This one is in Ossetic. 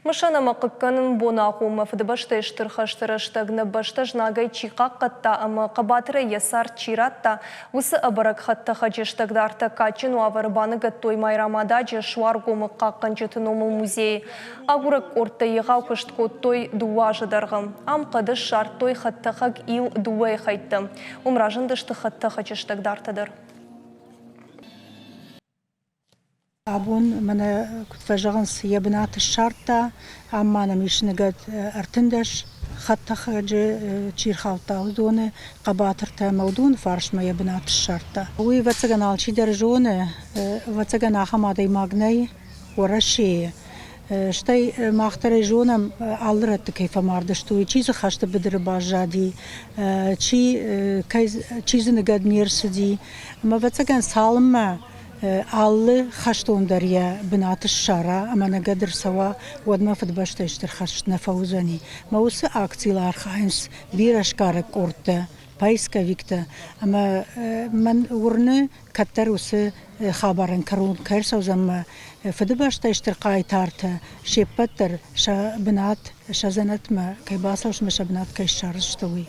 Мысӕн ӕмӕ хъыггӕнӕн боны агъоммӕ Фыдыбӕстӕйы Стыр хӕсты рӕстӕг нӕ бӕстӕ знагӕй чи хъахъхъӕдта ӕмӕ хъӕбатырӕй йӕ цард чи радта, уыцы ӕбӕрӕг хӕдтӕхӕджы стӕгдартӕ кадджын уавӕры баныгӕдтой Майрӕмададжы Суаргомы хъахъхъӕнджыты номыл музейы. Агурӕг къордтӕ егъау куыст кодтой дыууӕ азы дӕргъы. Ам хъӕды ссардтой хӕдтӕхӕг Ил-дыууӕйы хӕйттӕ. Уым разындысты хӕдтӕхӕджы стӕгдартӕ дӕр. Абон мӕнӕ куыд фӕзӕгъынц, йӕ бынат ссардта. Ам ма нӕм ис ныгӕд 13 хӕдтӕхӕджы чи рхаудта, уыдоны хъӕбатыртӕ ӕмӕ уыдоны фарсмӕ йӕ бынат ссардта. Уый, ӕвӕццӕгӕн, алчидӕр зоны, ӕвӕццӕгӕн, ахӕм адӕймаг нӕй Уӕрӕсейы. Стӕй мах дӕр ӕй зонӕм, алы рӕтты кӕй фӕмард сты, уый. Чи дзы хӕсты быдыры баззади, чи, кӕй, чи дзы ныгӕд не рцыди. Ӕмӕ, ӕвӕццӕгӕн, цалынмӕ алы хӕстон дӕр йӕ бынат ссара ӕмӕ ныгӕд ӕрцӕуа, уӕдмӕ Фыдыбӕстӕйы Стыр хӕст нӕ фӕуыдзӕни. Мӕ уыцы акцийыл архайынц бирӕ сгарӕг къордтӕ, поисковиктӕ ӕмӕ мӕн уырны, кӕддӕр уыцы хабарӕн кӕрон кӕй ӕрцӕудзӕн мӕ Фыдыбӕстӕйы стыр хъайтартӕ се ппӕт дӕр сӕ бынат, сӕ дзӕнӕтмӕ кӕй бацӕудзысты ӕмӕ сӕ бынат кӕй ссардзысты, уый.